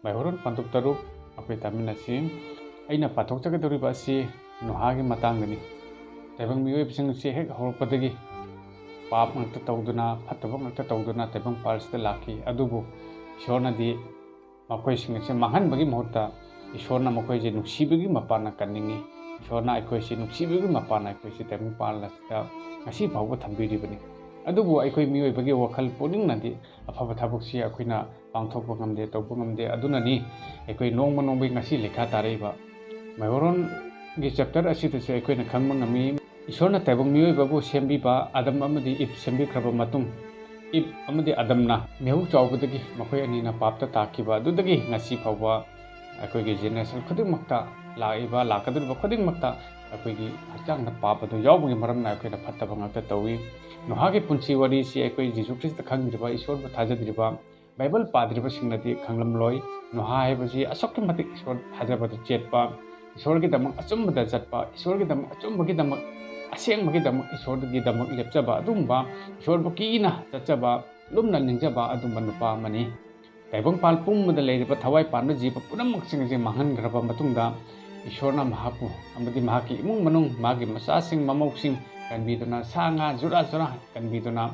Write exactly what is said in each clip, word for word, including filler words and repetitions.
ꯃꯩꯍꯧꯔꯣꯟ ꯄꯟꯗꯨꯞ ꯇꯔꯨꯛ ꯑꯩꯈꯣꯏ ꯇꯥꯃꯤꯟꯅꯁꯤ꯫ ꯑꯩꯅ ꯄꯥꯊꯣꯛꯆꯒꯗꯧꯔꯤꯕ ꯑꯁꯤ ꯅꯣꯍꯥꯒꯤ ꯃꯇꯥꯡꯗꯅꯤ꯫ ꯇꯥꯏꯕꯪ ꯃꯤꯑꯣꯏꯕꯁꯤꯡ ꯑꯁꯤ ꯍꯦꯛ ꯍꯧꯔꯛꯄꯗꯒꯤ ꯄꯥꯞ ꯉꯥꯛꯇ ꯇꯧꯗꯨꯅ, ꯐꯠꯇꯕ ꯉꯥꯛꯇ ꯇꯧꯗꯨꯅ ꯇꯥꯏꯕꯪ ꯄꯥꯜ ꯑꯁꯤꯗ ꯂꯥꯛꯈꯤ꯫ ꯑꯗꯨꯕꯨ ꯏꯁꯣꯔꯅꯗꯤ ꯃꯈꯣꯏꯁꯤꯡ ꯑꯁꯤ ꯃꯥꯡꯍꯟꯕꯒꯤ ꯃꯍꯨꯠꯇ ꯏꯁꯣꯔꯅ ꯃꯈꯣꯏꯁꯦ ꯅꯨꯡꯁꯤꯕꯒꯤ ꯃꯄꯥꯟꯅ ꯀꯟꯅꯤꯡꯏ꯫ ꯏꯁꯣꯔꯅ ꯑꯩꯈꯣꯏꯁꯤ ꯅꯨꯡꯁꯤꯕꯒꯤ ꯃꯄꯥꯟꯅ ꯑꯩꯈꯣꯏꯁꯤ ꯇꯥꯏꯕꯪ ꯄꯥꯜ ꯑꯁꯤꯗ ꯉꯁꯤ ꯐꯥꯎꯕ ꯊꯝꯕꯤꯔꯤꯕꯅꯤ꯫ ꯑꯗꯨꯕꯨ ꯑꯩꯈꯣꯏ ꯃꯤꯑꯣꯏꯕꯒꯤ ꯋꯥꯈꯜ ꯄꯨꯛꯅꯤꯡꯅꯗꯤ ꯑꯐꯕ ꯊꯕꯛꯁꯤ ꯑꯩꯈꯣꯏꯅ ꯄꯥꯡꯊꯣꯛꯄ ꯉꯝꯗꯦ, ꯇꯧꯕ ꯉꯝꯗꯦ꯫ ꯑꯗꯨꯅꯅꯤ ꯑꯩꯈꯣꯏ ꯅꯣꯡꯃ ꯅꯣꯡꯃꯒꯤ ꯉꯁꯤ ꯂꯩꯈꯥ ꯇꯥꯔꯛꯏꯕ꯫ ꯃꯩꯍꯧꯔꯣꯟꯒꯤ chapter ꯑꯁꯤꯗꯁꯨ ꯑꯩꯈꯣꯏꯅ ꯈꯪꯕ ꯉꯝꯃꯤ, ꯏꯁꯣꯔꯅ ꯇꯥꯏꯕꯪ ꯃꯤꯑꯣꯏꯕꯕꯨ ꯁꯦꯝꯕꯤꯕ, ꯑꯗꯝ ꯑꯃꯗꯤ ꯏꯞ ꯁꯦꯝꯕꯤꯈ꯭ꯔꯕ ꯃꯇꯨꯡ, ꯏꯞ ꯑꯃꯗꯤ ꯑꯗꯝꯅ ꯃꯤꯍꯧ ꯆꯥꯎꯕꯗꯒꯤ ꯃꯈꯣꯏ ꯑꯅꯤꯅ ꯄꯥꯞꯇ ꯇꯥꯈꯤꯕ ꯑꯗꯨꯗꯒꯤ ꯉꯁꯤ ꯐꯥꯎꯕ ꯑꯩꯈꯣꯏꯒꯤ generation ꯈꯨꯗꯤꯡꯃꯛꯇ ꯂꯥꯛꯏꯕ, ꯂꯥꯛꯀꯗꯧꯔꯤꯕ ꯈꯨꯗꯤꯡꯃꯛꯇ ꯑꯩꯈꯣꯏꯒꯤ ꯍꯛꯆꯥꯡꯗ ꯄꯥꯞ ꯑꯗꯨ ꯌꯥꯎꯕꯒꯤ ꯃꯔꯝꯅ ꯑꯩꯈꯣꯏꯅ ꯐꯠꯇꯕ ꯉꯥꯛꯇ ꯇꯧꯏ꯫ ꯅꯣꯍꯥꯒꯤ ꯄꯨꯟꯁꯤ ꯋꯥꯔꯤꯁꯤ ꯑꯩꯈꯣꯏ ꯖꯤꯁꯨ ꯈ꯭ꯔꯤꯁꯇ ꯈꯪꯗ꯭ꯔꯤꯕ, ꯏꯁꯣꯔꯕꯨ ꯊꯥꯖꯗ꯭ꯔꯤꯕ, ꯕꯥꯏꯕꯜ ꯄꯥꯗ꯭ꯔꯤꯕꯁꯤꯡꯅꯗꯤ ꯈꯪꯂꯝꯂꯣꯏ꯫ ꯅꯣꯍꯥ ꯍꯥꯏꯕꯁꯤ ꯑꯁꯨꯛꯀꯤ ꯃꯇꯤꯛ ꯏꯁꯣꯔ ꯊꯥꯖꯕꯗ ꯆꯦꯠꯄ, ꯏꯁꯣꯔꯒꯤꯗꯃꯛ ꯑꯆꯨꯝꯕꯗ ꯆꯠꯄ, ꯏꯁꯣꯔꯒꯤꯗꯃꯛ, ꯑꯆꯨꯝꯕꯒꯤꯗꯃꯛ, ꯑꯁꯦꯡꯕꯒꯤꯗꯃꯛ, ꯏꯁꯣꯔꯒꯤꯗꯃꯛ ꯂꯦꯞꯆꯕ ꯑꯗꯨꯒꯨꯝꯕ, ꯏꯁꯣꯔꯕꯨ ꯀꯤꯅ ꯆꯠꯆꯕ, ꯂꯨꯝꯅ ꯅꯤꯡꯖꯕ ꯑꯗꯨꯒꯨꯝꯕ ꯅꯨꯄꯥ ꯑꯃꯅꯤ꯫ ꯇꯥꯏꯕꯪꯄꯥꯜ ꯄꯨꯝꯕꯗ ꯂꯩꯔꯤꯕ ꯊꯋꯥꯏ ꯄꯥꯟꯕ ꯖꯤꯕ ꯄꯨꯝꯅꯃꯛꯁꯤꯡ ꯑꯁꯤ ꯃꯥꯡꯍꯟꯈ꯭ꯔꯕ ꯃꯇꯨꯡꯗ, ꯏꯁꯣꯔꯅ ꯃꯍꯥꯛꯄꯨ ꯑꯃꯗꯤ ꯃꯍꯥꯛꯀꯤ ꯏꯃꯨꯡ ꯃꯅꯨꯡ, ꯃꯥꯒꯤ ꯃꯆꯥꯁꯤꯡ, ꯃꯃꯧꯁꯤꯡ ꯀꯟꯕꯤꯗꯨꯅ, ꯁꯥ ꯉꯥ ꯖꯨꯔꯥ ꯖꯨꯔꯥ ꯀꯟꯕꯤꯗꯨꯅ,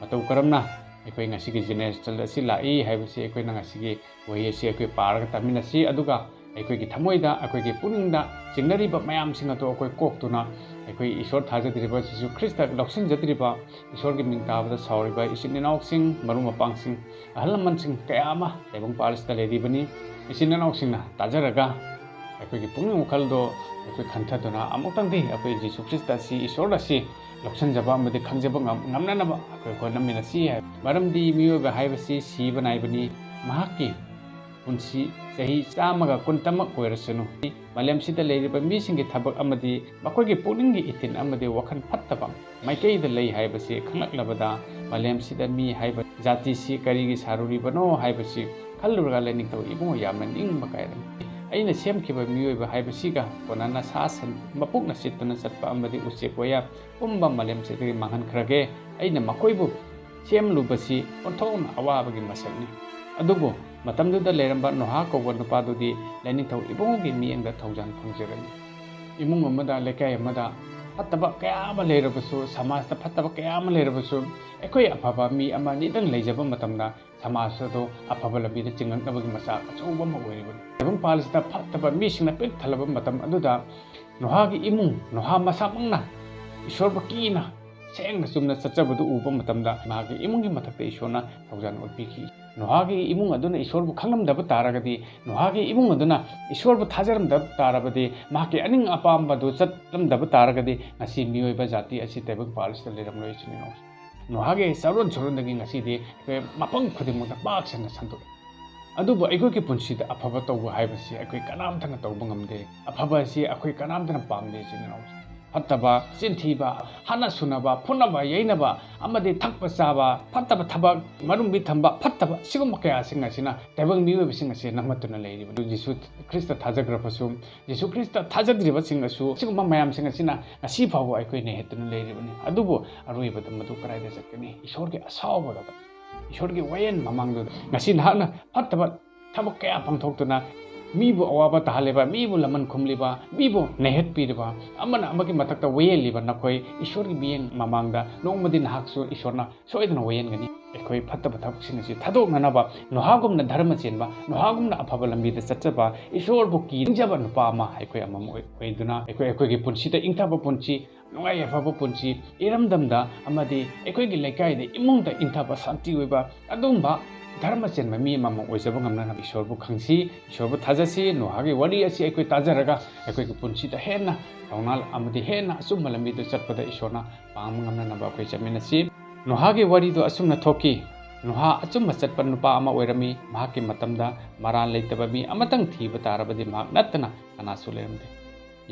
ꯃꯇꯧ ꯀꯔꯝꯅ ꯑꯩꯈꯣꯏ ꯉꯁꯤꯒꯤ generation ꯑꯁꯤ ꯂꯥꯛꯏ ꯍꯥꯏꯕꯁꯤ ꯑꯩꯈꯣꯏꯅ ꯉꯁꯤꯒꯤ ꯋꯥꯍꯩ ꯑꯁꯤ ꯑꯩꯈꯣꯏ ꯄꯥꯔꯒ ꯇꯥꯃꯤꯟꯅꯁꯤ꯫ ꯑꯗꯨꯒ ꯑꯩꯈꯣꯏꯒꯤ ꯊꯃꯣꯏꯗ, ꯑꯩꯈꯣꯏꯒꯤ ꯄꯨꯛꯅꯤꯡꯗ ꯆꯤꯡꯅꯔꯤꯕ ꯃꯌꯥꯝꯁꯤꯡ ꯑꯗꯨ ꯑꯩꯈꯣꯏ ꯀꯣꯛꯇꯨꯅ, ꯑꯩꯈꯣꯏ ꯏꯁꯣꯔ ꯊꯥꯖꯗ꯭ꯔꯤꯕ, ꯖꯤꯁꯨ ꯈ꯭ꯔꯤꯁꯇ ꯂꯧꯁꯤꯟꯖꯗ꯭ꯔꯤꯕ, ꯏꯁꯣꯔꯒꯤ ꯃꯤꯡ ꯇꯥꯕꯗ ꯁꯥꯎꯔꯤꯕ ꯏꯆꯤꯟ ꯏꯅꯥꯎꯁꯤꯡ, ꯃꯔꯨꯞ ꯃꯄꯥꯡꯁꯤꯡ, ꯑꯍꯜ ꯂꯃꯟꯁꯤꯡ ꯀꯌꯥ ꯑꯃ ꯇꯥꯏꯕꯪ ꯄꯥꯜ ꯑꯁꯤꯗ ꯂꯩꯔꯤꯕꯅꯤ꯫ ꯏꯆꯤꯟ ꯏꯅꯥꯎꯁꯤꯡꯅ ꯇꯥꯖꯔꯒ ꯑꯩꯈꯣꯏꯒꯤ ꯄꯨꯛꯅꯤꯡ ꯋꯥꯈꯜꯗꯣ ꯑꯩꯈꯣꯏ ꯈꯟꯊꯗꯨꯅ ꯑꯃꯨꯛꯇꯪꯗꯤ ꯑꯩꯈꯣꯏ ꯖꯤꯁꯨ ꯈ꯭ꯔꯤꯁꯇ ꯑꯁꯤ, ꯏꯁꯣꯔ ꯑꯁꯤ ꯂꯧꯁꯤꯟꯖꯕ ꯑꯃꯗꯤ ꯈꯪꯖꯕ ꯉꯝ-, ꯉꯝꯅꯅꯕ ꯑꯩꯈꯣꯏ ꯍꯣꯠꯅꯃꯤꯟꯅꯁꯤ ꯍꯥꯏ꯫ ꯃꯔꯝꯗꯤ ꯃꯤꯑꯣꯏꯕ ꯍꯥꯏꯕꯁꯤ ꯁꯤꯕ ꯅꯥꯏꯕꯅꯤ꯫ ꯃꯍꯥꯛꯀꯤ ꯄꯨꯟꯁꯤ ꯆꯍꯤ ꯆꯥꯝꯃꯒ ꯀꯨꯟꯇꯃꯛ ꯑꯣꯏꯔꯁꯅꯨ, ꯃꯥꯂꯦꯝꯁꯤꯗ ꯂꯩꯔꯤꯕ ꯃꯤꯁꯤꯡꯒꯤ ꯊꯕꯛ ꯑꯃꯗꯤ ꯃꯈꯣꯏꯒꯤ ꯄꯨꯛꯅꯤꯡꯒꯤ ꯏꯊꯤꯜ ꯑꯃꯗꯤ ꯋꯥꯈꯜ ꯐꯠꯇꯕ ꯃꯥꯏꯀꯩꯗ ꯂꯩ ꯍꯥꯏꯕꯁꯤ ꯈꯪꯂꯛꯂꯕꯗ, ꯃꯥꯂꯦꯝꯁꯤꯗ ꯃꯤ ꯍꯥꯏꯕ ꯖꯥꯇꯤꯁꯤ ꯀꯔꯤꯒꯤ ꯁꯥꯔꯨꯔꯤꯕꯅꯣ ꯍꯥꯏꯕꯁꯤ ꯈꯜꯂꯨꯔꯒ ꯂꯥꯏꯅꯤꯡꯊꯧ ꯏꯕꯨꯡꯉꯣ ꯌꯥꯝꯅ ꯅꯤꯡꯕ ꯀꯥꯏꯔꯝꯃꯤ꯫ ꯑꯩꯅ ꯁꯦꯝꯈꯤꯕ ꯃꯤꯑꯣꯏꯕ ꯍꯥꯏꯕꯁꯤꯒ ꯀꯣꯟꯅꯅ ꯁꯥ ꯁꯟ ꯃꯄꯨꯛꯅ ꯁꯤꯠꯇꯨꯅ ꯆꯠꯄ ꯑꯃꯗꯤ ꯎꯆꯦꯛ ꯋꯥꯌꯥ ꯄꯨꯝꯕ ꯃꯥꯂꯦꯝꯁꯤꯗꯒꯤ ꯃꯥꯡꯍꯟꯈ꯭ꯔꯒꯦ꯫ ꯑꯩꯅ ꯃꯈꯣꯏꯕꯨ ꯁꯦꯝꯂꯨꯕꯁꯤ ꯑꯣꯟꯊꯣꯛꯅ ꯑꯋꯥꯕꯒꯤ ꯃꯁꯛꯅꯤ꯫ ꯑꯗꯨꯕꯨ ꯃꯇꯝꯗꯨꯗ ꯂꯩꯔꯝꯕ ꯅꯣꯍꯥ ꯀꯧꯕ ꯅꯨꯄꯥꯗꯨꯗꯤ ꯂꯥꯏꯅꯤꯡꯊꯧ ꯏꯕꯨꯡꯉꯣꯒꯤ ꯃꯤꯠꯌꯦꯡꯗ ꯊꯧꯖꯥꯜ ꯐꯪꯖꯔꯝꯃꯤ꯫ ꯏꯃꯨꯡ ꯑꯃꯗ, ꯂꯩꯀꯥꯏ ꯑꯃꯗ ꯐꯠꯇꯕ ꯀꯌꯥ ꯑꯃ ꯂꯩꯔꯕꯁꯨ, ꯁꯃꯥꯖꯇ ꯐꯠꯇꯕ ꯀꯌꯥ ꯑꯃ ꯂꯩꯔꯕꯁꯨ, ꯑꯩꯈꯣꯏ ꯑꯐꯕ ꯃꯤ ꯑꯃ ꯑꯅꯤꯗꯪ ꯂꯩꯖꯕ ꯃꯇꯝꯗ ꯁꯃꯥꯖ ꯑꯗꯨ ꯑꯐꯕ ꯂꯝꯕꯤꯗ ꯆꯤꯡꯂꯛꯅꯕꯒꯤ ꯃꯆꯥꯛ ꯑꯆꯧꯕ ꯑꯃ ꯑꯣꯏꯔꯤꯕꯅꯤ꯫ ꯇꯥꯏꯕꯪꯄꯥꯜ ꯑꯁꯤꯗ ꯐꯠꯇꯕ ꯃꯤꯁꯤꯡꯅ ꯄꯤꯛ ꯊꯜꯂꯕ ꯃꯇꯝ ꯑꯗꯨꯗ ꯅꯣꯍꯥꯒꯤ ꯏꯃꯨꯡ, ꯅꯣꯍꯥ ꯃꯁꯥꯃꯛꯅ ꯏꯁꯣꯔꯕꯨ ꯀꯤꯅ ꯁꯦꯡꯅ ꯆꯨꯝꯅ ꯆꯠꯆꯕꯗꯨ ꯎꯕ ꯃꯇꯝꯗ ꯃꯍꯥꯛꯀꯤ ꯏꯃꯨꯡꯒꯤ ꯃꯊꯛꯇ ꯏꯁꯣꯔꯅ ꯊꯧꯖꯥꯜ ꯎꯠꯄꯤꯈꯤ꯫ ꯅꯣꯍꯥꯒꯤ ꯏꯃꯨꯡ ꯑꯗꯨꯅ ꯏꯁꯣꯔꯕꯨ ꯈꯪꯂꯝꯗꯕ ꯇꯥꯔꯒꯗꯤ, ꯅꯣꯍꯥꯒꯤ ꯏꯃꯨꯡ ꯑꯗꯨꯅ ꯏꯁꯣꯔꯕꯨ ꯊꯥꯖꯔꯝꯗꯕ ꯇꯥꯔꯕꯗꯤ, ꯃꯍꯥꯛꯀꯤ ꯑꯅꯤꯡ ꯑꯄꯥꯝꯕꯗꯨ ꯆꯠꯂꯝꯗꯕ ꯇꯥꯔꯒꯗꯤ, ꯉꯁꯤ ꯃꯤꯑꯣꯏꯕ ꯖꯥꯇꯤ ꯑꯁꯤ ꯇꯥꯏꯕꯪꯄꯥꯜ ꯑꯁꯤꯗ ꯂꯩꯔꯝꯂꯣꯏ, ꯏꯆꯤꯟ ꯏꯅꯥꯎ꯫ ꯅꯣꯍꯥꯒꯤ ꯆꯥꯔꯣꯟ ꯁꯨꯔꯣꯟꯗꯒꯤ ꯉꯁꯤꯗꯤ ꯑꯩꯈꯣꯏ ꯃꯐꯝ ꯈꯨꯗꯤꯡꯃꯛꯇ ꯄꯥꯛ ꯁꯟꯅ ꯁꯟꯗꯣꯛꯏ꯫ ꯑꯗꯨꯕꯨ ꯑꯩꯈꯣꯏꯒꯤ ꯄꯨꯟꯁꯤꯗ ꯑꯐꯕ ꯇꯧꯕ ꯍꯥꯏꯕꯁꯤ ꯑꯩꯈꯣꯏ ꯀꯅꯥꯝꯇꯅ ꯇꯧꯕ ꯉꯝꯗꯦ꯫ ꯑꯐꯕ ꯑꯁꯤ ꯑꯩꯈꯣꯏ ꯀꯅꯥꯝꯇꯅ ꯄꯥꯝꯗꯦ, ꯏꯆꯤꯟ ꯏꯅꯥꯎ꯫ ꯐꯠꯇꯕ, ꯆꯤꯟꯊꯤꯕ, ꯍꯥꯠꯅ ꯁꯨꯅꯕ, ꯐꯨꯅꯕ, ꯌꯩꯅꯕ, ꯑꯃꯗꯤ ꯊꯛꯄ ꯆꯥꯕ, ꯐꯠꯇꯕ ꯊꯕꯛ, ꯃꯔꯨꯝꯕꯤ ꯊꯝꯕ, ꯐꯠꯇꯕ, ꯁꯤꯒꯨꯝꯕ ꯀꯌꯥꯁꯤꯡ ꯑꯁꯤꯅ ꯇꯥꯏꯕꯪ ꯃꯤꯑꯣꯏꯕꯁꯤꯡ ꯑꯁꯤ ꯅꯝꯃꯠꯇꯨꯅ ꯂꯩꯔꯤꯕꯅꯤ꯫ ꯖꯤꯁꯨ ꯈ꯭ꯔꯤꯁꯇ ꯊꯥꯖꯈ꯭ꯔꯕꯁꯨ, ꯖꯤꯁꯨ ꯈ꯭ꯔꯤꯁꯇ ꯊꯥꯖꯗ꯭ꯔꯤꯕꯁꯤꯡ ꯑꯁꯨ ꯁꯤꯒꯨꯝꯕ ꯃꯌꯥꯝꯁꯤꯡ ꯑꯁꯤꯅ ꯉꯁꯤ ꯐꯥꯎꯕ ꯑꯩꯈꯣꯏ ꯅꯩꯍꯠꯇꯨꯅ ꯂꯩꯔꯤꯕꯅꯤ꯫ ꯑꯗꯨꯕꯨ ꯑꯔꯣꯏꯕꯗ ꯃꯗꯨ ꯀꯗꯥꯏꯗ ꯆꯠꯀꯅꯤ? ꯏꯁꯣꯔꯒꯤ ꯑꯁꯥꯎꯕꯗ, ꯏꯁꯣꯔꯒꯤ ꯋꯥꯌꯦꯜ ꯃꯃꯥꯡꯗꯨꯗ꯫ ꯉꯁꯤ ꯅꯍꯥꯛꯅ ꯐꯠꯇꯕ ꯊꯕꯛ ꯀꯌꯥ ꯄꯥꯡꯊꯣꯛꯇꯨꯅ ꯃꯤꯕꯨ ꯑꯋꯥꯕ ꯇꯥꯍꯜꯂꯤꯕ, ꯃꯤꯕꯨ ꯂꯃꯟ ꯈꯨꯝꯂꯤꯕ, ꯃꯤꯕꯨ ꯅꯩꯍꯠꯄꯤꯔꯤꯕ, ꯑꯃꯅ ꯑꯃꯒꯤ ꯃꯊꯛꯇ ꯋꯥꯌꯦꯜꯂꯤꯕ ꯅꯈꯣꯏ ꯏꯁꯣꯔꯒꯤ ꯃꯤꯠꯌꯦꯡ ꯃꯃꯥꯡꯗ ꯅꯣꯡꯃꯗꯤ ꯅꯍꯥꯛꯁꯨ ꯏꯁꯣꯔꯅ ꯁꯣꯏꯗꯅ ꯋꯥꯌꯦꯟꯒꯅꯤ꯫ ꯑꯩꯈꯣꯏ ꯐꯠꯇꯕ ꯊꯕꯛꯁꯤꯡ ꯑꯁꯤ ꯊꯥꯗꯣꯛꯅꯅꯕ ꯅꯣꯍꯥꯒꯨꯝꯅ ꯙꯔꯃ ꯆꯦꯟꯕ, ꯅꯣꯍꯥꯒꯨꯝꯅ ꯑꯐꯕ ꯂꯝꯕꯤꯗ ꯆꯠꯆꯕ, ꯏꯁꯣꯔꯕꯨ ꯀꯤꯅꯤꯡꯖꯕ ꯅꯨꯄꯥ ꯑꯃ ꯑꯩꯈꯣꯏ ꯑꯃꯃꯝ ꯑꯣꯏ-, ꯑꯣꯏꯗꯨꯅ ꯑꯩꯈꯣꯏ, ꯑꯩꯈꯣꯏꯒꯤ ꯄꯨꯟꯁꯤꯗ ꯏꯪꯊꯕ ꯄꯨꯟꯁꯤ, ꯅꯨꯡꯉꯥꯏ ꯌꯥꯏꯐꯕ ꯄꯨꯟꯁꯤ, ꯏꯔꯝꯗꯝꯗ ꯑꯃꯗꯤ ꯑꯩꯈꯣꯏꯒꯤ ꯂꯩꯀꯥꯏꯗ, ꯏꯃꯨꯡꯗ ꯏꯪꯊꯕ ꯁꯥꯟꯇꯤ ꯑꯣꯏꯕ ꯑꯗꯨꯒꯨꯝꯕ ꯙꯔꯃ ꯆꯦꯟꯕ ꯃꯤ ꯑꯃꯃꯝ ꯑꯣꯏꯖꯕ ꯉꯝꯅꯅꯕ ꯏꯁꯣꯔꯕꯨ ꯈꯪꯁꯤ, ꯏꯁꯣꯔꯕꯨ ꯊꯥꯖꯁꯤ꯫ ꯅꯣꯍꯥꯒꯤ ꯋꯥꯔꯤ ꯑꯁꯤ ꯑꯩꯈꯣꯏ ꯇꯥꯖꯔꯒ ꯑꯩꯈꯣꯏꯒꯤ ꯄꯨꯟꯁꯤꯗ ꯍꯦꯟꯅ ꯊꯧꯅꯥ ꯑꯃꯗꯤ ꯍꯦꯟꯅ ꯑꯆꯨꯝꯕ ꯂꯝꯕꯤꯗ ꯆꯠꯄꯗ ꯏꯁꯣꯔꯅ ꯄꯥꯡꯕ ꯉꯝꯅꯅꯕ ꯑꯩꯈꯣꯏ ꯆꯠꯃꯤꯟꯅꯁꯤ꯫ ꯅꯣꯍꯥꯒꯤ ꯋꯥꯔꯤꯗꯨ ꯑꯁꯨꯝꯅ ꯊꯣꯛꯈꯤ꯫ ꯅꯣꯍꯥ ꯑꯆꯨꯝꯕ ꯆꯠꯄ ꯅꯨꯄꯥ ꯑꯃ ꯑꯣꯏꯔꯝꯃꯤ꯫ ꯃꯍꯥꯛꯀꯤ ꯃꯇꯝꯗ ꯃꯔꯥꯜ ꯂꯩꯇꯕ ꯃꯤ ꯑꯃꯇꯪ ꯊꯤꯕ ꯇꯥꯔꯕꯗꯤ ꯃꯍꯥꯛ ꯅꯠꯇꯅ ꯀꯅꯥꯁꯨ ꯂꯩꯔꯝꯗꯦ꯫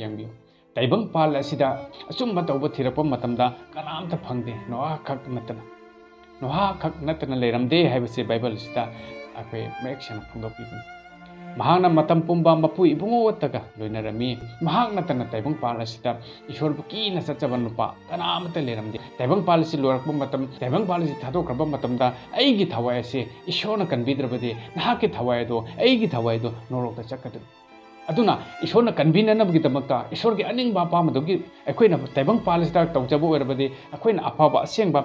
ꯌꯦꯡꯕꯤꯌꯨ, ꯇꯥꯏꯕꯪꯄꯥꯜ ꯑꯁꯤꯗ ꯑꯆꯨꯝꯕ ꯇꯧꯕ ꯊꯤꯔꯛꯄ ꯃꯇꯝꯗ ꯀꯅꯥꯝꯇ ꯐꯪꯗꯦ, ꯅꯣꯍꯥ ꯈꯛ ꯅꯠꯇꯅ꯫ ꯅꯣꯍꯥ ꯈꯛ ꯅꯠꯇꯅ ꯂꯩꯔꯝꯗꯦ ꯍꯥꯏꯕꯁꯤ ꯕꯥꯏꯕꯜ ꯑꯁꯤꯗ ꯑꯩꯈꯣꯏ ꯃꯌꯦꯛ ꯁꯦꯡꯅ ꯐꯣꯡꯗꯣꯛꯄꯤꯕꯅꯤ꯫ ꯃꯍꯥꯛꯅ ꯃꯇꯝ ꯄꯨꯝꯕ ꯃꯄꯨ ꯏꯕꯨꯡꯉꯣꯇꯒ ꯂꯣꯏꯅꯔꯝꯃꯤ꯫ ꯃꯍꯥꯛ ꯅꯠꯇꯅ ꯇꯥꯏꯕꯪꯄꯥꯜ ꯑꯁꯤꯗ ꯏꯁꯣꯔꯕꯨ ꯀꯤꯅ ꯆꯠꯆꯕ ꯅꯨꯄꯥ ꯀꯅꯥ ꯑꯃꯠꯇ ꯂꯩꯔꯝꯗꯦ꯫ ꯇꯥꯏꯕꯪꯄꯥꯜ ꯑꯁꯤ ꯂꯣꯏꯔꯛꯄ ꯃꯇꯝ, ꯇꯥꯏꯕꯪꯄꯥꯜ ꯑꯁꯤ ꯊꯥꯗꯣꯛꯈ꯭ꯔꯕ ꯃꯇꯝꯗ ꯑꯩꯒꯤ ꯊꯋꯥꯏ ꯑꯁꯤ ꯏꯁꯣꯔꯅ ꯀꯟꯕꯤꯗ꯭ꯔꯕꯗꯤ ꯅꯍꯥꯛꯀꯤ ꯊꯋꯥꯏ ꯑꯗꯣ, ꯑꯩꯒꯤ ꯊꯋꯥꯏ ꯑꯗꯣ ꯅꯣꯔꯣꯛꯇ ꯆꯠꯀꯗꯣꯏꯅꯤ꯫ ꯑꯗꯨꯅ ꯏꯁꯣꯔꯅ ꯀꯟꯕꯤꯅꯅꯕꯒꯤꯗꯃꯛꯇ ꯏꯁꯣꯔꯒꯤ ꯑꯅꯤꯡꯕ ꯑꯄꯥꯝꯕꯗꯨꯒꯤ ꯑꯩꯈꯣꯏꯅ ꯇꯥꯏꯕꯪꯄꯥꯜ ꯑꯁꯤꯗ ꯇꯧꯖꯕ ꯑꯣꯏꯔꯕꯗꯤ, ꯑꯩꯈꯣꯏꯅ ꯑꯐꯕ ꯑꯁꯦꯡꯕ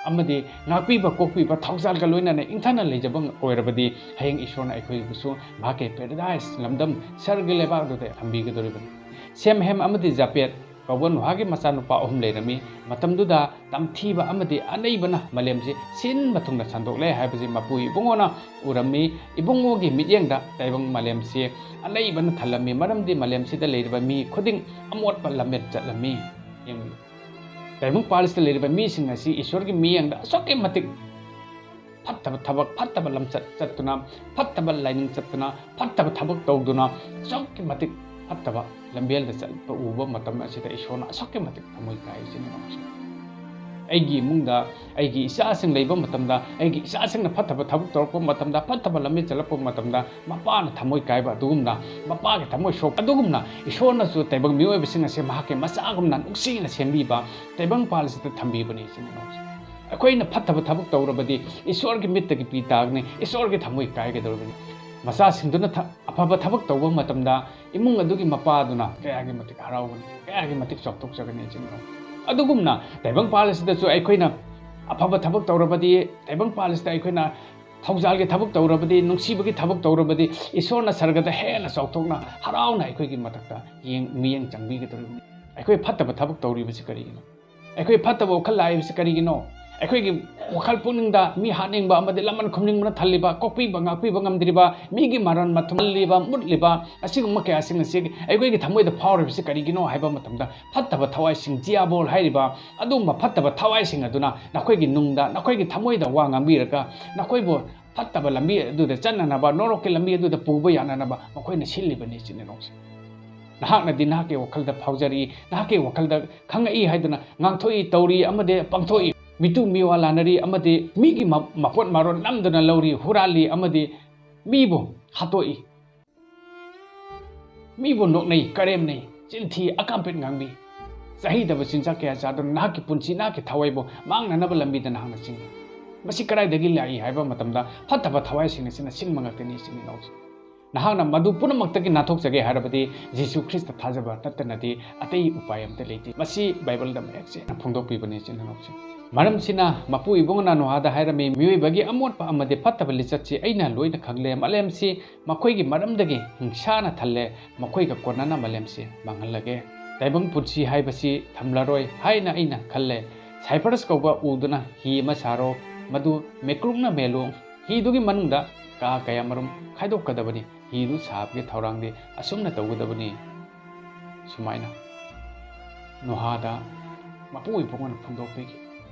ꯑꯃꯗꯤ ꯉꯥꯛꯄꯤꯕ ꯀꯣꯛꯄꯤꯕ ꯊꯧꯖꯥꯜꯒ ꯂꯣꯏꯅꯅ ꯏꯪꯊꯅ ꯂꯩꯖꯕ ꯑꯣꯏꯔꯕꯗꯤ, ꯍꯌꯦꯡ ꯏꯁꯣꯔꯅ ꯑꯩꯈꯣꯏꯕꯨꯁꯨ ꯃꯍꯥꯛꯀꯤ ꯄꯦꯔꯥꯗꯥꯏꯁ ꯂꯝꯗꯝ ꯁꯔꯒꯤ ꯂꯩꯕꯥꯛ ꯑꯗꯨꯗ ꯊꯝꯕꯤꯒꯗꯧꯔꯤꯕꯅꯤ꯫ ꯁꯦꯝ, ꯍꯦꯝ ꯑꯃꯗꯤ ꯖꯥꯄꯦꯠ ꯀꯧꯕ ꯅꯣꯍꯥꯒꯤ ꯃꯆꯥꯅꯨꯄꯥ ꯑꯍꯨꯝ ꯂꯩꯔꯝꯃꯤ꯫ ꯃꯇꯝꯗꯨꯗ ꯇꯝꯊꯤꯕ ꯑꯃꯗꯤ ꯑꯅꯩꯕꯅ ꯃꯥꯂꯦꯝꯁꯤ ꯁꯤꯟꯕ ꯊꯨꯡꯅ ꯁꯟꯗꯣꯛꯂꯦ ꯍꯥꯏꯕꯁꯤ ꯃꯄꯨ ꯏꯕꯨꯡꯉꯣꯅ ꯎꯔꯝꯃꯤ꯫ ꯏꯕꯨꯡꯉꯣꯒꯤ ꯃꯤꯠꯌꯦꯡꯗ ꯇꯥꯏꯕꯪ ꯃꯥꯂꯦꯝꯁꯤ ꯑꯅꯩꯕꯅ ꯊꯜꯂꯝꯃꯤ, ꯃꯔꯝꯗꯤ ꯃꯥꯂꯦꯝꯁꯤꯗ ꯂꯩꯔꯤꯕ ꯃꯤ ꯈꯨꯗꯤꯡ ꯑꯃꯣꯠꯄ ꯂꯝꯕꯦꯟ ꯆꯠꯂꯝꯃꯤ꯫ ꯌꯦꯡꯕꯤꯌꯨ, ꯇꯥꯏꯕꯪ ꯄꯥꯜ ꯑꯁꯤꯗ ꯂꯩꯔꯤꯕ ꯃꯤꯁꯤꯡ ꯑꯁꯤ ꯏꯁꯣꯔꯒꯤ ꯃꯤꯠꯌꯦꯡꯗ ꯑꯁꯨꯛꯀꯤ ꯃꯇꯤꯛ ꯐꯠꯇꯕ ꯊꯕꯛ, ꯐꯠꯇꯕ ꯂꯝꯆꯠ ꯆꯠꯇꯨꯅ, ꯐꯠꯇꯕ ꯂꯥꯏꯅꯤꯡ ꯆꯠꯇꯨꯅ, ꯐꯠꯇꯕ ꯊꯕꯛ ꯇꯧꯗꯨꯅ, ꯑꯁꯨꯛꯀꯤ ꯃꯇꯤꯛ ꯐꯠꯇꯕ ꯂꯝꯕꯦꯜꯗ ꯆꯠꯄ ꯎꯕ ꯃꯇꯝ ꯑꯁꯤꯗ ꯏꯁꯣꯔꯅ ꯑꯁꯨꯛꯀꯤ ꯃꯇꯤꯛ ꯊꯃꯣꯏ ꯀꯥꯏ, ꯏꯆꯤꯟ ꯏꯅꯥꯎꯁꯤꯡ꯫ ꯑꯩꯒꯤ ꯏꯃꯨꯡꯗ ꯑꯩꯒꯤ ꯏꯆꯥꯁꯤꯡ ꯂꯩꯕ ꯃꯇꯝꯗ, ꯑꯩꯒꯤ ꯏꯆꯥꯁꯤꯡꯅ ꯐꯠꯇꯕ ꯊꯕꯛ ꯇꯧꯔꯛꯄ ꯃꯇꯝꯗ, ꯐꯠꯇꯕ ꯂꯝꯕꯤ ꯆꯠꯂꯛꯄ ꯃꯇꯝꯗ, ꯃꯄꯥꯅ ꯊꯃꯣꯏ ꯀꯥꯏꯕ ꯑꯗꯨꯒꯨꯝꯅ, ꯃꯄꯥꯒꯤ ꯊꯃꯣꯏ ꯁꯣꯛꯄ ꯑꯗꯨꯒꯨꯝꯅ, ꯏꯁꯣꯔꯅꯁꯨ ꯇꯥꯏꯕꯪ ꯃꯤꯑꯣꯏꯕꯁꯤꯡ ꯑꯁꯤ ꯃꯍꯥꯛꯀꯤ ꯃꯆꯥꯒꯨꯝꯅ ꯅꯨꯡꯁꯤꯅ ꯁꯦꯝꯕꯤꯕ, ꯇꯥꯏꯕꯪ ꯄꯥꯜ ꯑꯁꯤꯗ ꯊꯝꯕꯤꯕꯅꯤ, ꯏꯆꯤꯟ ꯏꯅꯥꯎꯁꯤꯡ꯫ ꯑꯩꯈꯣꯏꯅ ꯐꯠꯇꯕ ꯊꯕꯛ ꯇꯧꯔꯕꯗꯤ ꯏꯁꯣꯔꯒꯤ ꯃꯤꯠꯇꯒꯤ ꯄꯤ ꯇꯥꯒꯅꯤ, ꯏꯁꯣꯔꯒꯤ ꯊꯃꯣꯏ ꯀꯥꯏꯒꯗꯧꯔꯤꯕꯅꯤ꯫ ꯃꯆꯥꯁꯤꯡꯗꯨꯅ ꯊ-, ꯑꯐꯕ ꯊꯕꯛ ꯇꯧꯕ ꯃꯇꯝꯗ ꯏꯃꯨꯡ ꯑꯗꯨꯒꯤ ꯃꯄꯥꯗꯨꯅ ꯀꯌꯥꯒꯤ ꯃꯇꯤꯛ ꯍꯔꯥꯎꯒꯅꯤ, ꯀꯌꯥꯒꯤ ꯃꯇꯤꯛ ꯆꯥꯎꯊꯣꯛꯆꯒꯅꯤ, ꯏꯆꯤꯟ ꯏꯅꯥꯎ꯫ ꯑꯗꯨꯒꯨꯝꯅ ꯇꯥꯏꯕꯪ ꯄꯥꯜ ꯑꯁꯤꯗꯁꯨ ꯑꯩꯈꯣꯏꯅ ꯑꯐꯕ ꯊꯕꯛ ꯇꯧꯔꯕꯗꯤ, ꯇꯥꯏꯕꯪ ꯄꯥꯜ ꯑꯁꯤꯗ ꯑꯩꯈꯣꯏꯅ ꯊꯧꯖꯥꯜꯒꯤ ꯊꯕꯛ ꯇꯧꯔꯕꯗꯤ, ꯅꯨꯡꯁꯤꯕꯒꯤ ꯊꯕꯛ ꯇꯧꯔꯕꯗꯤ, ꯏꯁꯣꯔꯅ ꯁꯔꯒꯗ ꯍꯦꯟꯅ ꯆꯥꯎꯊꯣꯛꯅ ꯍꯔꯥꯎꯅ ꯑꯩꯈꯣꯏꯒꯤ ꯃꯊꯛꯇ ꯌꯦꯡ-, ꯃꯤꯠꯌꯦꯡ ꯆꯪꯕꯤꯒꯗꯧꯔꯤꯕꯅꯤ꯫ ꯑꯩꯈꯣꯏ ꯐꯠꯇꯕ ꯊꯕꯛ ꯇꯧꯔꯤꯕꯁꯤ ꯀꯔꯤꯒꯤꯅꯣ? ꯑꯩꯈꯣꯏ ꯐꯠꯇꯕ ꯋꯥꯈꯜ ꯂꯥꯛꯏꯕꯁꯤ ꯀꯔꯤꯒꯤꯅꯣ? ꯑꯩꯈꯣꯏꯒꯤ ꯋꯥꯈꯜ ꯄꯨꯛꯅꯤꯡꯗ ꯃꯤ ꯍꯥꯠꯅꯤꯡꯕ ꯑꯃꯗꯤ ꯂꯃꯟ ꯈꯨꯝꯅꯤꯡꯕꯅ ꯊꯜꯂꯤꯕ, ꯀꯣꯛꯄꯤꯕ ꯉꯥꯛꯄꯤꯕ ꯉꯝꯗ꯭ꯔꯤꯕ, ꯃꯤꯒꯤ ꯃꯔꯟ ꯃꯊꯨꯝ ꯍꯜꯂꯤꯕ, ꯃꯨꯠꯂꯤꯕ, ꯑꯁꯤꯒꯨꯝꯕ ꯀꯌꯥꯁꯤꯡ ꯑꯁꯤ ꯑꯩꯈꯣꯏꯒꯤ ꯊꯃꯣꯏꯗ ꯐꯥꯎꯔꯤꯕꯁꯤ ꯀꯔꯤꯒꯤꯅꯣ ꯍꯥꯏꯕ ꯃꯇꯝꯗ, ꯐꯠꯇꯕ ꯊꯋꯥꯏꯁꯤꯡ, ꯗꯤꯌꯥꯕꯣꯜ ꯍꯥꯏꯔꯤꯕ ꯑꯗꯨꯒꯨꯝꯕ ꯐꯠꯇꯕ ꯊꯋꯥꯏꯁꯤꯡ ꯑꯗꯨꯅ ꯅꯈꯣꯏꯒꯤ ꯅꯨꯡꯗ, ꯅꯈꯣꯏꯒꯤ ꯊꯃꯣꯏꯗ ꯋꯥ ꯉꯥꯡꯕꯤꯔꯒ, ꯅꯈꯣꯏꯕꯨ ꯐꯠꯇꯕ ꯂꯝꯕꯤ ꯑꯗꯨꯗ ꯆꯠꯅꯅꯕ, ꯅꯣꯔꯣꯛꯀꯤ ꯂꯝꯕꯤ ꯑꯗꯨꯗ ꯄꯨꯕ ꯌꯥꯅꯅꯕ ꯃꯈꯣꯏꯅ ꯁꯤꯜꯂꯤꯕꯅꯤ, ꯏꯆꯤꯟ ꯏꯅꯥꯎꯁꯤꯡ꯫ ꯅꯍꯥꯛꯅꯗꯤ ꯅꯍꯥꯛꯀꯤ ꯋꯥꯈꯜꯗ ꯐꯥꯎꯖꯔꯤ, ꯅꯍꯥꯛꯀꯤ ꯋꯥꯈꯜꯗ ꯈꯪꯉꯛꯏ ꯍꯥꯏꯗꯨꯅ ꯉꯥꯡꯊꯣꯛꯏ, ꯇꯧꯔꯤ ꯑꯃꯗꯤ ꯄꯥꯡꯊꯣꯛꯏ, ꯃꯤꯇꯨ ꯃꯤꯋꯥ ꯂꯥꯟꯅꯔꯤ ꯑꯃꯗꯤ ꯃꯤꯒꯤ ꯃ-, ꯃꯄꯣꯠ ꯃꯔꯣꯟ ꯅꯝꯗꯨꯅ ꯂꯧꯔꯤ, ꯍꯨꯔꯥꯜꯂꯤ ꯑꯃꯗꯤ ꯃꯤꯕꯨ ꯍꯥꯠꯇꯣꯛꯏ, ꯃꯤꯕꯨ ꯅꯣꯛꯅꯩ, ꯀꯔꯦꯝꯅꯩ, ꯆꯤꯟꯊꯤ, ꯑꯀꯥꯝꯄꯦꯠ ꯉꯥꯡꯕꯤ꯫ ꯆꯥꯍꯩꯗꯕ ꯆꯤꯟꯖꯥꯛ ꯀꯌꯥ ꯆꯥꯗꯨꯅ ꯅꯍꯥꯛꯀꯤ ꯄꯨꯟꯁꯤ, ꯅꯍꯥꯛꯀꯤ ꯊꯋꯥꯏꯕꯨ ꯃꯥꯡꯅꯅꯕ ꯂꯝꯕꯤꯗ ꯅꯍꯥꯛꯅ ꯆꯤꯡꯏ꯫ ꯃꯁꯤ ꯀꯗꯥꯏꯗꯒꯤ ꯂꯥꯛꯏ ꯍꯥꯏꯕ ꯃꯇꯝꯗ, ꯐꯠꯇꯕ ꯊꯋꯥꯏꯁꯤꯡ ꯑꯁꯤꯅ ꯁꯤꯟꯕ ꯉꯥꯛꯇꯅꯤ, ꯏꯆꯤꯟ ꯏꯅꯥꯎꯁꯤꯡ꯫ ꯅꯍꯥꯛꯅ ꯃꯗꯨ ꯄꯨꯝꯅꯃꯛꯇꯒꯤ ꯅꯥꯟꯊꯣꯛꯆꯒꯦ ꯍꯥꯏꯔꯕꯗꯤ, ꯖꯤꯁꯨ ꯈ꯭ꯔꯤꯁꯇ ꯊꯥꯖꯕ ꯅꯠꯇꯅꯗꯤ ꯑꯇꯩ ꯎꯄꯥꯏ ꯑꯃꯠꯇ ꯂꯩꯇꯦ꯫ ꯃꯁꯤ ꯕꯥꯏꯕꯜꯗ ꯃꯌꯦꯛ ꯁꯦꯡꯅ ꯐꯣꯡꯗꯣꯛꯄꯤꯕꯅꯤ, ꯏꯆꯤꯟ ꯏꯅꯥꯎꯁꯤꯡ꯫ ꯃꯔꯝꯁꯤꯅ ꯃꯄꯨ ꯏꯕꯨꯡꯅ ꯅꯣꯍꯥꯗ ꯍꯥꯏꯔꯝꯃꯤ, "ꯃꯤꯑꯣꯏꯕꯒꯤ ꯑꯃꯣꯠꯄ ꯑꯃꯗꯤ ꯐꯠꯇꯕ ꯂꯤꯆꯠꯁꯤ ꯑꯩꯅ ꯂꯣꯏꯅ ꯈꯪꯂꯦ꯫ ꯃꯥꯂꯦꯝꯁꯤ ꯃꯈꯣꯏꯒꯤ ꯃꯔꯝꯗꯒꯤ ꯍꯤꯡꯁꯥꯅ ꯊꯜꯂꯦ꯫ ꯃꯈꯣꯏꯒ ꯀꯣꯟꯅꯅ ꯃꯥꯂꯦꯝꯁꯤ ꯃꯥꯡꯍꯜꯂꯒꯦ꯫" ꯇꯥꯏꯕꯪ ꯄꯨꯟꯁꯤ ꯍꯥꯏꯕꯁꯤ ꯊꯝꯂꯔꯣꯏ ꯍꯥꯏꯅ ꯑꯩꯅ ꯈꯜꯂꯦ꯫ ꯁꯥꯏꯄ꯭ꯔꯁ ꯀꯧꯕ ꯎꯗꯨꯅ ꯍꯤ ꯑꯃ ꯁꯥꯔꯣ, ꯃꯗꯨ ꯃꯤꯀ꯭ꯔꯨꯝꯅ ꯃꯦꯜꯂꯨ꯫ ꯍꯤꯗꯨꯒꯤ ꯃꯅꯨꯡꯗ ꯀꯥ ꯀꯌꯥꯃꯔꯨꯝ ꯈꯥꯏꯗꯣꯛꯀꯗꯕꯅꯤ꯫ ꯍꯤꯗꯨ ꯁꯥꯕꯒꯤ ꯊꯧꯔꯥꯡꯗꯤ ꯑꯁꯨꯝꯅ ꯇꯧꯒꯗꯕꯅꯤ꯫ ꯁꯨꯃꯥꯏꯅ ꯅꯣꯍꯥꯗ ꯃꯄꯨ ꯏꯕꯨꯡꯅ ꯐꯣꯡꯗꯣꯛꯄꯤꯈꯤ꯫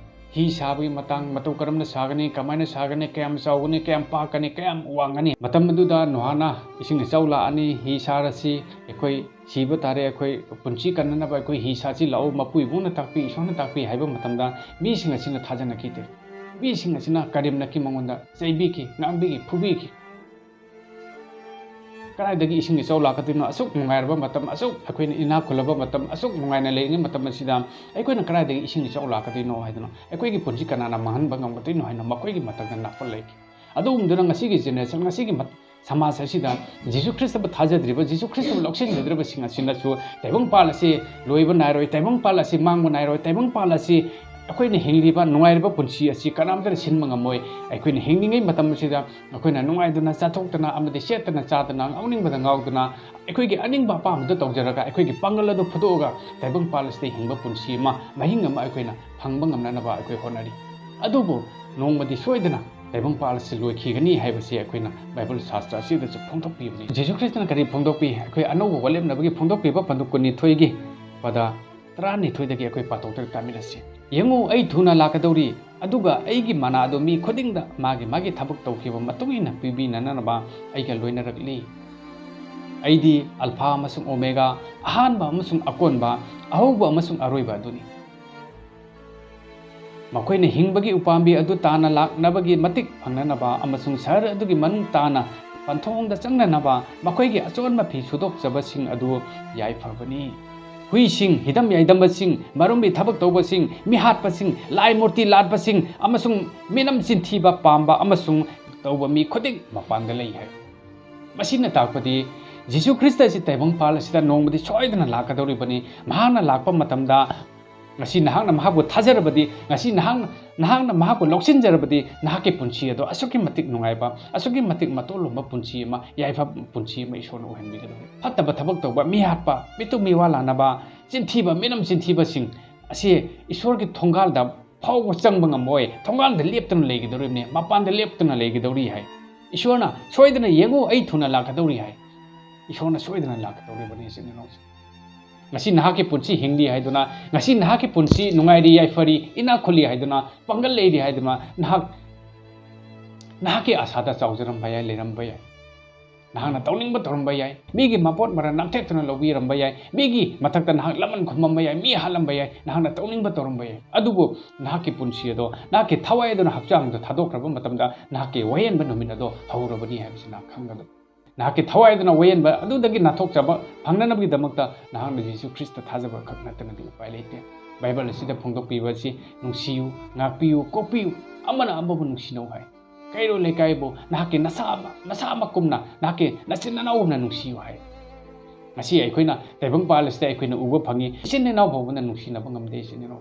ꯍꯤ ꯁꯥꯕꯒꯤ ꯃꯇꯥꯡ, ꯃꯇꯧ ꯀꯔꯝꯅ ꯁꯥꯒꯅꯤ, ꯀꯃꯥꯏꯅ ꯁꯥꯒꯅꯤ, ꯀꯌꯥꯝ ꯆꯥꯎꯒꯅꯤ, ꯀꯌꯥꯝ ꯄꯥꯛꯀꯅꯤ, ꯀꯌꯥꯝ ꯋꯥꯡꯒꯅꯤ꯫ ꯃꯇꯝ ꯑꯗꯨꯗ ꯅꯣꯍꯥꯅ, "ꯏꯁꯤꯡ ꯏꯆꯥꯎ ꯂꯥꯛꯑꯅꯤ, ꯍꯤ ꯁꯥꯔꯁꯤ, ꯑꯩꯈꯣꯏ ꯁꯤꯕ ꯇꯥꯔꯦ, ꯑꯩꯈꯣꯏ ꯄꯨꯟꯁꯤ ꯀꯟꯅꯅꯕ ꯑꯩꯈꯣꯏ ꯍꯤ ꯁꯥꯁꯤ ꯂꯥꯛꯎ, ꯃꯄꯨ ꯏꯕꯨꯡꯅ ꯇꯥꯛꯄꯤ, ꯏꯁꯣꯔꯅ ꯇꯥꯛꯄꯤ" ꯍꯥꯏꯕ ꯃꯇꯝꯗ, ꯃꯤꯁꯤꯡ ꯑꯁꯤꯅ ꯊꯥꯖꯅꯈꯤꯗꯦ꯫ ꯃꯤꯁꯤꯡ ꯑꯁꯤꯅ ꯀꯔꯦꯝꯅꯈꯤ, ꯃꯉꯣꯟꯗ ꯆꯩꯕꯤꯈꯤ, ꯉꯥꯡꯕꯤꯈꯤ, ꯐꯨꯕꯤꯈꯤ꯫ "ꯀꯗꯥꯏꯗꯒꯤ ꯏꯁꯤꯡ ꯏꯆꯥꯎ ꯂꯥꯛꯀꯗꯣꯏꯅꯣ? ꯑꯁꯨꯛ ꯅꯨꯡꯉꯥꯏꯔꯕ ꯃꯇꯝ, ꯑꯁꯨꯛ ꯑꯩꯈꯣꯏꯅ ꯏꯅꯥꯛ ꯈꯨꯜꯂꯕ ꯃꯇꯝ, ꯑꯁꯨꯛ ꯅꯨꯡꯉꯥꯏꯅ ꯂꯩꯔꯤꯉꯩ ꯃꯇꯝ ꯑꯁꯤꯗ ꯑꯩꯈꯣꯏꯅ ꯀꯗꯥꯏꯗꯒꯤ ꯏꯁꯤꯡ ꯏꯆꯥꯎ ꯂꯥꯛꯀꯗꯣꯏꯅꯣ?" ꯍꯥꯏꯗꯅ, "ꯑꯩꯈꯣꯏꯒꯤ ꯄꯨꯟꯁꯤ ꯀꯅꯥꯅ ꯃꯥꯡꯍꯟꯕ ꯉꯝꯒꯗꯣꯏꯅꯣ?" ꯍꯥꯏꯅ ꯃꯈꯣꯏꯒꯤ ꯃꯇꯝꯗ ꯅꯥꯄꯜ ꯂꯩꯈꯤ꯫ ꯑꯗꯨꯒꯨꯝꯗꯨꯅ ꯉꯁꯤꯒꯤ generation, ꯉꯁꯤꯒꯤ ꯃꯠ-, ꯁꯃꯥꯖ ꯑꯁꯤꯗ ꯖꯤꯁꯨ ꯈ꯭ꯔꯤꯁꯇꯕꯨ ꯊꯥꯖꯗ꯭ꯔꯤꯕ, ꯖꯤꯁꯨ ꯈ꯭ꯔꯤꯁꯇꯕꯨ ꯂꯧꯁꯤꯟꯖꯗ꯭ꯔꯤꯕꯁꯤꯡ ꯑꯁꯤꯅꯁꯨ ꯇꯥꯏꯕꯪꯄꯥꯜ ꯑꯁꯤ ꯂꯣꯏꯕ ꯅꯥꯏꯔꯣꯏ, ꯇꯥꯏꯕꯪꯄꯥꯜ ꯑꯁꯤ ꯃꯥꯡꯕ ꯅꯥꯏꯔꯣꯏ, ꯇꯥꯏꯕꯪꯄꯥꯜ ꯑꯁꯤ ꯑꯩꯈꯣꯏꯅ ꯍꯤꯡꯂꯤꯕ ꯅꯨꯡꯉꯥꯏꯔꯤꯕ ꯄꯨꯟꯁꯤ ꯑꯁꯤ ꯀꯅꯥꯝꯇꯅ ꯁꯤꯟꯕ ꯉꯝꯃꯣꯏ꯫ ꯑꯩꯈꯣꯏꯅ ꯍꯤꯡꯂꯤꯉꯩ ꯃꯇꯝ ꯑꯁꯤꯗ ꯑꯩꯈꯣꯏꯅ ꯅꯨꯡꯉꯥꯏꯗꯅ ꯆꯥꯊꯣꯛꯇꯅ ꯑꯃꯗꯤ ꯁꯦꯠꯇꯅ ꯆꯥꯗꯅ, ꯉꯥꯎꯅꯤꯡꯕꯗ ꯉꯥꯎꯗꯅ, ꯑꯩꯈꯣꯏꯒꯤ ꯑꯅꯤꯡꯕ ꯑꯄꯥꯝꯕꯗ ꯇꯧꯖꯔꯒ, ꯑꯩꯈꯣꯏꯒꯤ ꯄꯥꯡꯒꯜ ꯑꯗꯨ ꯐꯨꯗꯣꯛꯑꯒ ꯇꯥꯏꯕꯪꯄꯥꯜ ꯑꯁꯤꯗ ꯍꯤꯡꯕ ꯄꯨꯟꯁꯤ ꯑꯃ, ꯃꯍꯤꯡ ꯑꯃ ꯑꯩꯈꯣꯏꯅ ꯐꯪꯕ ꯉꯝꯅꯅꯕ ꯑꯩꯈꯣꯏ ꯍꯣꯠꯅꯔꯤ꯫ ꯑꯗꯨꯕꯨ ꯅꯣꯡꯃꯗꯤ ꯁꯣꯏꯗꯅ ꯇꯥꯏꯕꯪꯄꯥꯜ ꯑꯁꯤ ꯂꯣꯏꯈꯤꯒꯅꯤ ꯍꯥꯏꯕꯁꯤ ꯑꯩꯈꯣꯏꯅ ꯕꯥꯏꯕꯜ ꯁꯥꯁꯇ꯭ꯔ ꯑꯁꯤꯗꯁꯨ ꯐꯣꯡꯗꯣꯛꯄꯤꯕꯅꯤ꯫ ꯖꯤꯁꯨ ꯈ꯭ꯔꯤꯁꯇꯅ ꯀꯔꯤ ꯐꯣꯡꯗꯣꯛꯄꯤ? ꯑꯩꯈꯣꯏ ꯑꯅꯧꯕ ꯋꯥꯔꯦꯞꯅꯕꯒꯤ ꯐꯣꯡꯗꯣꯛꯄꯤꯕ ꯄꯟꯗꯨ ꯀꯨꯟꯅꯤꯊꯣꯏꯒꯤ ꯄꯗ ꯇꯔꯥꯅꯤꯊꯣꯏꯗꯒꯤ ꯑꯩꯈꯣꯏ ꯄꯥꯊꯣꯛꯇꯨꯅ ꯇꯥꯃꯤꯟꯅꯁꯤ꯫ "ꯌꯦꯡꯉꯨ, ꯑꯩ ꯊꯨꯅ ꯂꯥꯛꯀꯗꯧꯔꯤ, ꯑꯗꯨꯒ ꯑꯩꯒꯤ ꯃꯅꯥ ꯑꯗꯨ ꯃꯤ ꯈꯨꯗꯤꯡꯗ ꯃꯥꯒꯤ ꯃꯥꯒꯤ ꯊꯕꯛ ꯇꯧꯈꯤꯕ ꯃꯇꯨꯡ ꯏꯟꯅ ꯄꯤꯕꯤꯅꯅꯕ ꯑꯩꯒ ꯂꯣꯏꯅꯔꯛꯂꯤ꯫ ꯑꯩꯗꯤ ꯑꯜꯐꯥ ꯑꯃꯁꯨꯡ ꯑꯣꯃꯦꯒꯥ, ꯑꯍꯥꯟꯕ ꯑꯃꯁꯨꯡ ꯑꯀꯣꯟꯕ, ꯑꯍꯧꯕ ꯑꯃꯁꯨꯡ ꯑꯔꯣꯏꯕ ꯑꯗꯨꯅꯤ꯫" ꯃꯈꯣꯏꯅ ꯍꯤꯡꯕꯒꯤ ꯎꯄꯥꯝꯕꯤ ꯑꯗꯨ ꯇꯥꯅ ꯂꯥꯛꯅꯕꯒꯤ ꯃꯇꯤꯛ ꯐꯪꯅꯅꯕ ꯑꯃꯁꯨꯡ ꯁꯍꯔ ꯑꯗꯨꯒꯤ ꯃꯅꯨꯡ ꯇꯥꯅ ꯄꯟꯊꯣꯡꯗ ꯆꯪꯅꯅꯕ ꯃꯈꯣꯏꯒꯤ ꯑꯆꯣꯟꯕ ꯐꯤ ꯁꯨꯗꯣꯛꯆꯕꯁꯤꯡ ꯑꯗꯨ ꯌꯥꯏꯐꯕꯅꯤ꯫ ꯍꯨꯏꯁꯤꯡ, ꯍꯤꯗꯝ ꯌꯥꯏꯗꯝꯕꯁꯤꯡ, ꯃꯔꯨꯝꯒꯤ ꯊꯕꯛ ꯇꯧꯕꯁꯤꯡ, ꯃꯤꯍꯥꯠꯄꯁꯤꯡ, ꯂꯥꯏ ꯃꯨꯔꯇꯤ ꯂꯥꯠꯄꯁꯤꯡ ꯑꯃꯁꯨꯡ ꯃꯤꯅꯝ ꯆꯤꯟꯊꯤꯕ ꯄꯥꯝꯕ ꯑꯃꯁꯨꯡ ꯇꯧꯕ ꯃꯤ ꯈꯨꯗꯤꯡ ꯃꯄꯥꯟꯗ ꯂꯩ ꯍꯥꯏ꯫ ꯃꯁꯤꯅ ꯇꯥꯛꯄꯗꯤ ꯖꯤꯁꯨ ꯈ꯭ꯔꯤꯁꯇ ꯑꯁꯤ ꯇꯥꯏꯕꯪꯄꯥꯜ ꯑꯁꯤꯗ ꯅꯣꯡꯃꯗꯤ ꯁꯣꯏꯗꯅ ꯂꯥꯛꯀꯗꯧꯔꯤꯕꯅꯤ꯫ ꯃꯍꯥꯛꯅ ꯂꯥꯛꯄ ꯃꯇꯝꯗ ꯉꯁꯤ ꯅꯍꯥꯛꯅ ꯃꯍꯥꯛꯄꯨ ꯊꯥꯖꯔꯕꯗꯤ, ꯉꯁꯤ ꯅꯍꯥꯛꯅ, ꯅꯍꯥꯛꯅ ꯃꯍꯥꯛꯄꯨ ꯂꯧꯁꯤꯟꯖꯔꯕꯗꯤ, ꯅꯍꯥꯛꯀꯤ ꯄꯨꯟꯁꯤ ꯑꯗꯣ ꯑꯁꯨꯛꯀꯤ ꯃꯇꯤꯛ ꯅꯨꯡꯉꯥꯏꯕ, ꯑꯁꯨꯛꯀꯤ ꯃꯇꯤꯛ ꯃꯇꯣꯜ ꯂꯨꯝꯕ ꯄꯨꯟꯁꯤ ꯑꯃ, ꯌꯥꯏꯐ ꯄꯨꯟꯁꯤ ꯑꯃ ꯏꯁꯣꯔꯅ ꯑꯣꯏꯍꯟꯕꯤꯒꯗꯧꯔꯤ꯫ ꯐꯠꯇꯕ ꯊꯕꯛ ꯇꯧꯕ, ꯃꯤ ꯍꯥꯠꯄ, ꯃꯤꯇꯨ ꯃꯤꯋꯥ ꯂꯥꯟꯅꯕ, ꯆꯤꯟꯊꯤꯕ, ꯃꯤꯅꯝ ꯆꯤꯟꯊꯤꯕꯁꯤꯡ ꯑꯁꯤ ꯏꯁꯣꯔꯒꯤ ꯊꯣꯡꯒꯥꯜꯗ ꯐꯥꯎꯕ ꯆꯪꯕ ꯉꯝꯃꯣꯏ꯫ ꯊꯣꯡꯒꯥꯜꯗ ꯂꯦꯞꯇꯨꯅ ꯂꯩꯒꯗꯧꯔꯤꯕꯅꯤ, ꯃꯄꯥꯟꯗ ꯂꯦꯞꯇꯨꯅ ꯂꯩꯒꯗꯧꯔꯤ ꯍꯥꯏ꯫ ꯏꯁꯣꯔꯅ ꯁꯣꯏꯗꯅ, "ꯌꯦꯡꯉꯨ, ꯑꯩ ꯊꯨꯅ ꯂꯥꯛꯀꯗꯧꯔꯤ" ꯍꯥꯏ꯫ ꯏꯁꯣꯔꯅ ꯁꯣꯏꯗꯅ ꯂꯥꯛꯀꯗꯧꯔꯤꯕꯅꯤ, ꯏꯆꯤꯟ ꯏꯅꯥꯎꯁꯤꯡ꯫ ꯉꯁꯤ ꯅꯍꯥꯛꯀꯤ ꯄꯨꯟꯁꯤ ꯍꯤꯡꯂꯤ ꯍꯥꯏꯗꯨꯅ, ꯉꯁꯤ ꯅꯍꯥꯛꯀꯤ ꯄꯨꯟꯁꯤ ꯅꯨꯡꯉꯥꯏꯔꯤ, ꯌꯥꯏꯐꯔꯤ, ꯏꯅꯥꯛ ꯈꯨꯜꯂꯤ ꯍꯥꯏꯗꯨꯅ, ꯄꯥꯡꯒꯜ ꯂꯩꯔꯤ ꯍꯥꯏꯗꯨꯅ ꯅꯍꯥꯛ, ꯅꯍꯥꯛꯀꯤ ꯑꯁꯥꯗ ꯆꯥꯎꯖꯔꯝꯕ ꯌꯥꯏ, ꯂꯩꯔꯝꯕ ꯌꯥꯏ꯫ ꯅꯍꯥꯛꯅ ꯇꯧꯅꯤꯡꯕ ꯇꯧꯔꯝꯕ ꯌꯥꯏ, ꯃꯤꯒꯤ ꯃꯄꯣꯠ ꯃꯔꯜ ꯅꯥꯛꯊꯦꯛꯇꯨꯅ ꯂꯧꯕꯤꯔꯝꯕ ꯌꯥꯏ, ꯃꯤꯒꯤ ꯃꯊꯛꯇ ꯅꯍꯥꯛ ꯂꯃꯟ ꯈꯨꯝꯃꯝꯕ ꯌꯥꯏ, ꯃꯤ ꯍꯥꯠꯂꯝꯕ ꯌꯥꯏ, ꯅꯍꯥꯛꯅ ꯇꯧꯅꯤꯡꯕ ꯇꯧꯔꯝꯕ ꯌꯥꯏ꯫ ꯑꯗꯨꯕꯨ ꯅꯍꯥꯛꯀꯤ ꯄꯨꯟꯁꯤ ꯑꯗꯣ, ꯅꯍꯥꯛꯀꯤ ꯊꯋꯥꯏ ꯑꯗꯨꯅ ꯍꯛꯆꯥꯡꯗ ꯊꯥꯗꯣꯛꯈ꯭ꯔꯕ ꯃꯇꯝꯗ, ꯅꯍꯥꯛꯀꯤ ꯋꯥꯌꯦꯟꯕ ꯅꯨꯃꯤꯠ ꯑꯗꯣ ꯍꯧꯔꯕꯅꯤ ꯍꯥꯏꯕꯁꯤ ꯅꯍꯥꯛ ꯈꯪꯒꯗꯕ꯫ ꯅꯍꯥꯛꯀꯤ ꯊꯋꯥꯏ ꯑꯗꯨꯅ ꯋꯥꯌꯦꯟꯕ ꯑꯗꯨꯗꯒꯤ ꯅꯥꯊꯣꯛꯆꯕ ꯐꯪꯅꯅꯕꯒꯤꯗꯃꯛꯇ ꯅꯍꯥꯛꯅ ꯖꯤꯁꯨ ꯈ꯭ꯔꯤꯁꯇ ꯊꯥꯖꯕ ꯈꯛ ꯅꯠꯇꯅꯗꯤ ꯎꯄꯥꯏ ꯂꯩꯇꯦ꯫ ꯕꯥꯏꯕꯜ ꯑꯁꯤꯗ ꯐꯣꯡꯗꯣꯛꯄꯤꯕ ꯑꯁꯤ, "ꯅꯨꯡꯁꯤꯌꯨ, ꯉꯥꯛꯄꯤꯌꯨ, ꯀꯣꯛꯄꯤꯌꯨ, ꯑꯃꯅ ꯑꯃꯕꯨ ꯅꯨꯡꯁꯤꯅꯧ" ꯍꯥꯏ꯫ ꯀꯩꯔꯣꯜ ꯂꯩꯀꯥꯏꯕꯨ ꯅꯍꯥꯛꯀꯤ ꯅꯁꯥ ꯑꯃ, ꯅꯁꯥꯃꯛꯀꯨꯝꯅ, ꯅꯍꯥꯛꯀꯤ ꯅꯆꯤꯟ ꯅꯅꯥꯎꯒꯨꯝꯅ ꯅꯨꯡꯁꯤꯌꯨ ꯍꯥꯏ꯫ ꯉꯁꯤ ꯑꯩꯈꯣꯏꯅ ꯇꯥꯏꯕꯪꯄꯥꯜ ꯑꯁꯤꯗ ꯑꯩꯈꯣꯏꯅ ꯎꯕ ꯐꯪꯉꯤ, ꯏꯆꯤꯟ ꯏꯅꯥꯎ ꯐꯥꯎꯕꯅ ꯅꯨꯡꯁꯤꯅꯕ ꯉꯝꯗꯦ, ꯏꯆꯤꯟ ꯏꯅꯥꯎ꯫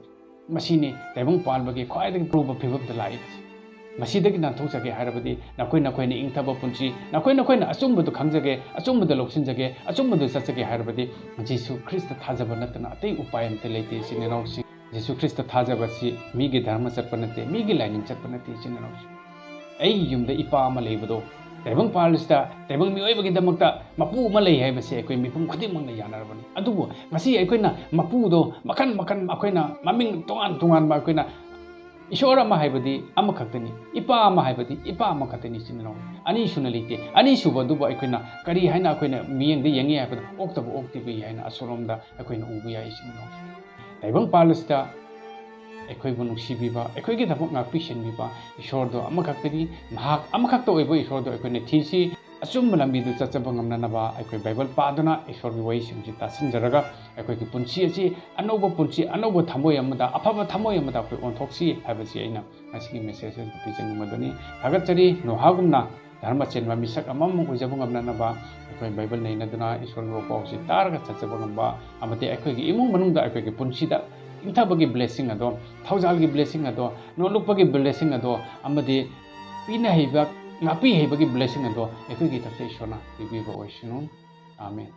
ꯃꯁꯤꯅꯤ ꯇꯥꯏꯕꯪ ꯄꯥꯜꯕꯒꯤ ꯈ꯭ꯋꯥꯏꯗꯒꯤ ꯑꯔꯨꯕ ꯐꯤꯕꯝꯗ ꯂꯥꯛꯏꯕꯁꯤ꯫ ꯃꯁꯤꯗꯒꯤ ꯅꯥꯟꯊꯣꯛꯆꯒꯦ ꯍꯥꯏꯔꯕꯗꯤ ꯅꯈꯣꯏ ꯅꯈꯣꯏꯅ ꯏꯪꯊꯕ ꯄꯨꯟꯁꯤ, ꯅꯈꯣꯏ ꯅꯈꯣꯏꯅ ꯑꯆꯨꯝꯕꯗꯨ ꯈꯪꯖꯒꯦ, ꯑꯆꯨꯝꯕꯗꯨ ꯂꯧꯁꯤꯟꯖꯒꯦ, ꯑꯆꯨꯝꯕꯗꯨ ꯆꯠꯆꯒꯦ ꯍꯥꯏꯔꯕꯗꯤ ꯖꯤꯁꯨ ꯈ꯭ꯔꯤꯁꯇ ꯊꯥꯖꯕ ꯅꯠꯇꯅ ꯑꯇꯩ ꯎꯄꯥꯏ ꯑꯃꯠꯇ ꯂꯩꯇꯦ, ꯏꯆꯤꯟ ꯏꯅꯥꯎꯁꯤꯡ꯫ ꯖꯤꯁꯨ ꯈ꯭ꯔꯤꯁꯇ ꯊꯥꯖꯕ ꯑꯁꯤ ꯃꯤꯒꯤ ꯙꯔꯃ ꯆꯠꯄ ꯅꯠꯇꯦ, ꯃꯤꯒꯤ ꯂꯥꯏꯅꯤꯡ ꯆꯠꯄ ꯅꯠꯇꯦ, ꯏꯆꯤꯟ ꯏꯅꯥꯎꯁꯤꯡ꯫ ꯑꯩꯒꯤ ꯌꯨꯝꯗ ꯏꯄꯥ ꯑꯃ ꯂꯩꯕꯗꯣ, ꯇꯥꯏꯕꯪ ꯄꯥꯜ ꯑꯁꯤꯗ ꯇꯥꯏꯕꯪ ꯃꯤꯑꯣꯏꯕꯒꯤꯗꯃꯛꯇ ꯃꯄꯨ ꯑꯃ ꯂꯩ ꯍꯥꯏꯕꯁꯤ ꯑꯩꯈꯣꯏ ꯃꯤꯄꯨꯝ ꯈꯨꯗꯤꯡꯃꯛꯅ ꯌꯥꯅꯔꯕꯅꯤ꯫ ꯑꯗꯨꯕꯨ ꯉꯁꯤ ꯑꯩꯈꯣꯏꯅ ꯃꯄꯨꯗꯣ ꯃꯈꯟ ꯃꯈꯟ, ꯑꯩꯈꯣꯏꯅ ꯃꯃꯤꯡ ꯇꯣꯉꯥꯟ ꯇꯣꯉꯥꯟꯕ, ꯑꯩꯈꯣꯏꯅ ꯏꯁꯣꯔ ꯑꯃ ꯍꯥꯏꯕꯗꯤ ꯑꯃꯈꯛꯇꯅꯤ, ꯏꯄꯥ ꯑꯃ ꯍꯥꯏꯕꯗꯤ ꯏꯄꯥ ꯑꯃꯈꯛꯇꯅꯤ, ꯏꯆꯤꯟ ꯏꯅꯥꯎ꯫ ꯑꯅꯤꯁꯨꯅ ꯂꯩꯇꯦ꯫ ꯑꯅꯤꯁꯨꯕ ꯑꯗꯨꯕꯨ ꯑꯩꯈꯣꯏꯅ ꯀꯔꯤ ꯍꯥꯏꯅ ꯑꯩꯈꯣꯏꯅ ꯃꯤꯠꯌꯦꯡꯗ ꯌꯦꯡꯉꯤ ꯍꯥꯏꯕꯗ, ꯑꯣꯛꯇꯕ ꯑꯣꯛꯇꯕꯤ ꯍꯥꯏꯅ ꯑꯁꯣꯝꯂꯣꯝꯗ ꯑꯩꯈꯣꯏꯅ ꯎꯕ ꯌꯥꯏ, ꯏꯆꯤꯟ ꯏꯅꯥꯎ꯫ ꯇꯥꯏꯕꯪ ꯄꯥꯜ ꯑꯁꯤꯗ ꯑꯩꯈꯣꯏꯕꯨ ꯅꯨꯡꯁꯤꯕꯤꯕ, ꯑꯩꯈꯣꯏꯒꯤꯗꯃꯛ ꯉꯥꯛꯄꯤ ꯁꯦꯟꯕꯤꯕ ꯏꯁꯣꯔꯗꯣ ꯑꯃꯈꯛꯇꯅꯤ꯫ ꯃꯍꯥꯛ ꯑꯃꯈꯛꯇ ꯑꯣꯏꯕ ꯏꯁꯣꯔꯗꯣ ꯑꯩꯈꯣꯏꯅ ꯊꯤꯁꯤ꯫ ꯑꯆꯨꯝꯕ ꯂꯝꯕꯤꯗꯨ ꯆꯠꯆꯕ ꯉꯝꯅꯅꯕ ꯑꯩꯈꯣꯏ ꯕꯥꯏꯕꯜ ꯄꯥꯗꯨꯅ ꯏꯁꯣꯔꯒꯤ ꯋꯥꯍꯩꯁꯤꯡꯁꯤ ꯇꯥꯁꯤꯟꯖꯔꯒ ꯑꯩꯈꯣꯏꯒꯤ ꯄꯨꯟꯁꯤ ꯑꯁꯤ ꯑꯅꯧꯕ ꯄꯨꯟꯁꯤ, ꯑꯅꯧꯕ ꯊꯃꯣꯏ ꯑꯃꯗ, ꯑꯐꯕ ꯊꯃꯣꯏ ꯑꯃꯗ ꯑꯩꯈꯣꯏ ꯑꯣꯟꯊꯣꯛꯁꯤ ꯍꯥꯏꯕꯁꯤ ꯑꯩꯅ ꯉꯁꯤꯒꯤ ꯃꯦꯁꯦꯖ ꯑꯁꯤꯗ ꯄꯤꯖꯅꯤꯡꯕꯗꯨꯅꯤ꯫ ꯊꯥꯒꯠꯆꯔꯤ꯫ ꯅꯣꯍꯥꯒꯨꯝꯅ ꯙꯔꯃ ꯆꯦꯟꯕ ꯃꯤꯁꯛ ꯑꯃꯃꯝ ꯑꯣꯏꯖꯕ ꯉꯝꯅꯅꯕ ꯑꯩꯈꯣꯏ ꯕꯥꯏꯕꯜ ꯅꯩꯅꯗꯨꯅ ꯏꯁꯣꯔꯒꯤ ꯄꯥꯎꯁꯤ ꯇꯥꯔꯒ ꯆꯠꯆꯕ ꯉꯝꯕ ꯑꯃꯗꯤ ꯑꯩꯈꯣꯏꯒꯤ ꯏꯃꯨꯡ ꯃꯅꯨꯡꯗ ꯑꯩꯈꯣꯏꯒꯤ ꯄꯨꯟꯁꯤꯗ ꯏꯪꯊꯕꯒꯤ ꯕ꯭ꯂꯦꯁꯤꯡ ꯑꯗꯣ, ꯊꯧꯖꯥꯜꯒꯤ ꯕ꯭ꯂꯦꯁꯤꯡ ꯑꯗꯣ, ꯅꯣꯂꯨꯛꯄꯒꯤ ꯕ꯭ꯂꯦꯁꯤꯡ ꯑꯗꯣ ꯑꯃꯗꯤ ꯄꯤꯅ ꯍꯩꯕ, ꯉꯥꯛꯄꯤ ꯍꯩꯕꯒꯤ ꯕ꯭ꯂꯦꯁꯤꯡ ꯑꯗꯣ ꯑꯩꯈꯣꯏꯒꯤꯗꯃꯛꯇ ꯏꯁꯣꯔꯅ ꯄꯤꯕꯤꯕ ꯑꯣꯏꯁꯅꯨ꯫ ꯑꯥꯃꯦꯟ꯫